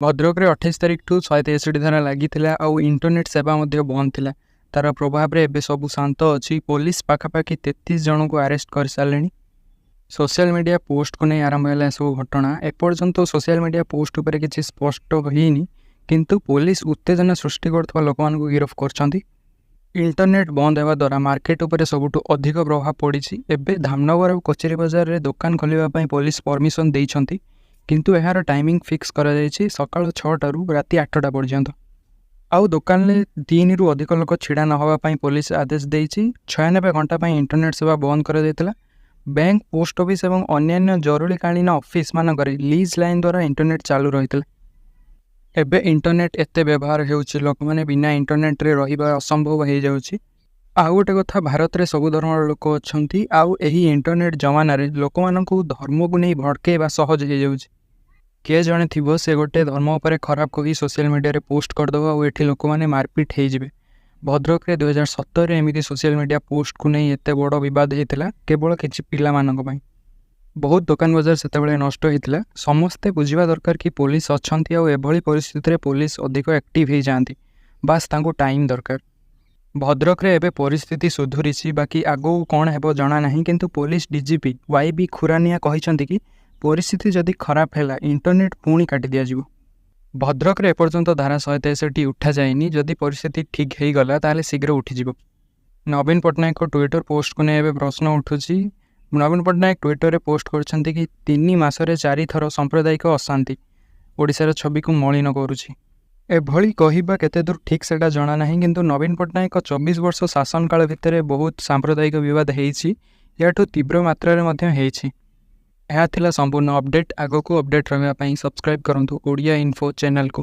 ଭଦ୍ରକରେ 28 ତାରିଖଠୁ 163 ଧାରା ଲାଗିଥିଲା ଆଉ ଇଣ୍ଟରନେଟ୍ ସେବା ମଧ୍ୟ ବନ୍ଦ ଥିଲା। ତାର ପ୍ରଭାବରେ ଏବେ ସବୁ ଶାନ୍ତ ଅଛି। ପୋଲିସ ପାଖାପାଖି 33 ଜଣଙ୍କୁ ଆରେଷ୍ଟ କରିସାରିଲେଣି। ସୋସିଆଲ ମିଡ଼ିଆ ପୋଷ୍ଟକୁ ନେଇ ଆରମ୍ଭ ହେଲା ଏସବୁ ଘଟଣା। ଏପର୍ଯ୍ୟନ୍ତ ସୋସିଆଲ ମିଡ଼ିଆ ପୋଷ୍ଟ ଉପରେ କିଛି ସ୍ପଷ୍ଟ ହେଇନି, କିନ୍ତୁ ପୋଲିସ ଉତ୍ତେଜନା ସୃଷ୍ଟି କରୁଥିବା ଲୋକମାନଙ୍କୁ ଗିରଫ କରିଛନ୍ତି। ଇଣ୍ଟରନେଟ୍ ବନ୍ଦ ହେବା ଦ୍ୱାରା ମାର୍କେଟ ଉପରେ ସବୁଠୁ ଅଧିକ ପ୍ରଭାବ ପଡ଼ିଛି। ଏବେ ଧାମନଗର ଆଉ କଚେରୀ ବଜାରରେ ଦୋକାନ ଖୋଲିବା ପାଇଁ ପୋଲିସ ପରମିସନ୍ ଦେଇଛନ୍ତି, କିନ୍ତୁ ଏହାର ଟାଇମିଂ ଫିକ୍ସ କରାଯାଇଛି ସକାଳ 6ଟାରୁ ରାତି 8ଟା ପର୍ଯ୍ୟନ୍ତ। ଆଉ ଦୋକାନରେ ତିନିରୁ ଅଧିକ ଲୋକ ଛିଡ଼ା ନ ହେବା ପାଇଁ ପୋଲିସ ଆଦେଶ ଦେଇଛି। 96 ଘଣ୍ଟା ପାଇଁ ଇଣ୍ଟରନେଟ୍ ସେବା ବନ୍ଦ କରାଯାଇଥିଲା। ବ୍ୟାଙ୍କ, ପୋଷ୍ଟ ଅଫିସ ଏବଂ ଅନ୍ୟାନ୍ୟ ଜରୁରୀକାଳୀନ ଅଫିସମାନଙ୍କରେ ଲିଜ୍ ଲାଇନ୍ ଦ୍ୱାରା ଇଣ୍ଟରନେଟ୍ ଚାଲୁ ରହିଥିଲା। ଏବେ ଇଣ୍ଟରନେଟ୍ ଏତେ ବ୍ୟବହାର ହେଉଛି, ଲୋକମାନେ ବିନା ଇଣ୍ଟରନେଟ୍ରେ ରହିବା ଅସମ୍ଭବ ହେଇଯାଉଛି। ଆଉ ଗୋଟେ କଥା, ଭାରତରେ ସବୁ ଧର୍ମର ଲୋକ ଅଛନ୍ତି ଆଉ ଏହି ଇଣ୍ଟରନେଟ୍ ଜମାନାରେ ଲୋକମାନଙ୍କୁ ଧର୍ମକୁ ନେଇ ଭଡ଼କେଇବା ସହଜ ହେଇଯାଉଛି। କିଏ ଜଣେ ଥିବ, ସେ ଗୋଟେ ଧର୍ମ ଉପରେ ଖରାପ କହି ସୋସିଆଲ ମିଡ଼ିଆରେ ପୋଷ୍ଟ କରିଦେବ ଆଉ ଏଠି ଲୋକମାନେ ମାରପିଟ ହେଇଯିବେ। ଭଦ୍ରକରେ 2017ରେ ଏମିତି ସୋସିଆଲ ମିଡ଼ିଆ ପୋଷ୍ଟକୁ ନେଇ ଏତେ ବଡ଼ ବିବାଦ ହେଇଥିଲା, କେବଳ କିଛି ପିଲାମାନଙ୍କ ପାଇଁ। ବହୁତ ଦୋକାନ ବଜାର ସେତେବେଳେ ନଷ୍ଟ ହେଇଥିଲା। ସମସ୍ତେ ବୁଝିବା ଦରକାର କି ପୋଲିସ ଅଛନ୍ତି ଆଉ ଏଭଳି ପରିସ୍ଥିତିରେ ପୋଲିସ ଅଧିକ ଆକ୍ଟିଭ ହେଇଯାଆନ୍ତି। ବାସ୍, ତାଙ୍କୁ ଟାଇମ୍ ଦରକାର। ଭଦ୍ରକରେ ଏବେ ପରିସ୍ଥିତି ସୁଧୁରିଛି, ବାକି ଆଗକୁ କ'ଣ ହେବ ଜଣା ନାହିଁ। କିନ୍ତୁ police DGP Y B Khurania କହିଛନ୍ତି କି ପରିସ୍ଥିତି ଯଦି ଖରାପ ହେଲା, ଇଣ୍ଟରନେଟ୍ ପୁଣି କାଟି ଦିଆଯିବ। ଭଦ୍ରକରେ ଏପର୍ଯ୍ୟନ୍ତ ଧାରା 163 ଉଠାଯାଇନି। ଯଦି ପରିସ୍ଥିତି ଠିକ୍ ହେଇଗଲା, ତାହେଲେ ଶୀଘ୍ର ଉଠିଯିବ। ନବୀନ ପଟ୍ଟନାୟକଙ୍କ ଟ୍ୱିଟର ପୋଷ୍ଟକୁ ନେଇ ଏବେ ପ୍ରଶ୍ନ ଉଠୁଛି। ନବୀନ ପଟ୍ଟନାୟକ ଟ୍ୱିଟରରେ ପୋଷ୍ଟ କରିଛନ୍ତି କି 3 ମାସରେ ଚାରିଥର ସାମ୍ପ୍ରଦାୟିକ ଅଶାନ୍ତି ଓଡ଼ିଶାର ଛବିକୁ ମଳିନ କରୁଛି। ଏଭଳି କହିବା କେତେ ଦୂର ଠିକ୍, ସେଇଟା ଜଣା ନାହିଁ। କିନ୍ତୁ ନବୀନ ପଟ୍ଟନାୟକଙ୍କ 24 ବର୍ଷ ଶାସନ କାଳ ଭିତରେ ବହୁତ ସାମ୍ପ୍ରଦାୟିକ ବିବାଦ ହେଇଛି, ୟାଠୁ ତୀବ୍ର ମାତ୍ରାରେ ମଧ୍ୟ ହେଇଛି। ଏହା ଥିଲା ସମ୍ପୂର୍ଣ୍ଣ ଅପଡ଼େଟ୍। ଆଗକୁ ଅପଡ଼େଟ୍ ରହିବା ପାଇଁ ସବସ୍କ୍ରାଇବ୍ କରନ୍ତୁ ଓଡ଼ିଆ ଇନଫୋ ଚ୍ୟାନେଲକୁ।